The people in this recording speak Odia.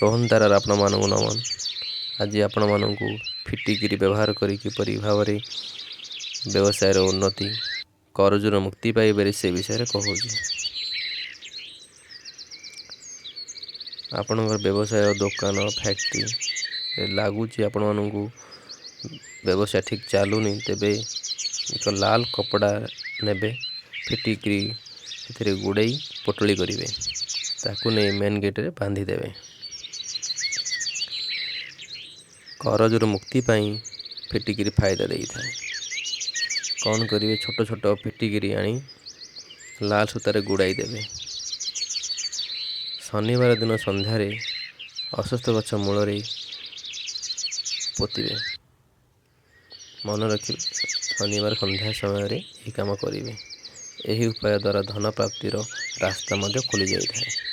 ରୋହନତାରାର ଆପଣମାନଙ୍କୁ ନମନ। ଆଜି ଆପଣମାନଙ୍କୁ ଫିଟିକିରି ବ୍ୟବହାର କରି କିପରି ଭାବରେ ବ୍ୟବସାୟର ଉନ୍ନତି, କରଜରୁ ମୁକ୍ତି ପାଇବାରେ ସେ ବିଷୟରେ କହୁଛି। ଆପଣଙ୍କର ବ୍ୟବସାୟ, ଦୋକାନ, ଫ୍ୟାକ୍ଟ୍ରି ଲାଗୁଛି ଆପଣମାନଙ୍କୁ ବ୍ୟବସାୟ ଠିକ୍ ଚାଲୁନି, ତେବେ ଏକ ଲାଲ କପଡ଼ା ନେବେ, ଫିଟିକିରି ସେଥିରେ ଗୁଡ଼େଇ ପୋଟଳି କରିବେ, ତାକୁ ନେଇ ମେନ୍ ଗେଟ୍ରେ ବାନ୍ଧିଦେବେ। କରଜରୁ ମୁକ୍ତି ପାଇଁ ଫିଟିକିରି ଫାଇଦା ଦେଇଥାଏ। କ'ଣ କରିବେ? ଛୋଟ ଛୋଟ ଫିଟିକିରି ଆଣି ଲାଲ ସୂତାରେ ଗୁଡ଼ାଇ ଦେବେ। ଶନିବାର ଦିନ ସନ୍ଧ୍ୟାରେ ଅଶ୍ୱତ୍ଥ ଗଛ ମୂଳରେ ପୋତିବେ। ମନେ ରଖିବେ, ଶନିବାର ସନ୍ଧ୍ୟା ସମୟରେ ଏହି କାମ କରିବେ। ଏହି ଉପାୟ ଦ୍ୱାରା ଧନ ପ୍ରାପ୍ତିର ରାସ୍ତା ମଧ୍ୟ ଖୋଲି ଯାଇଥାଏ।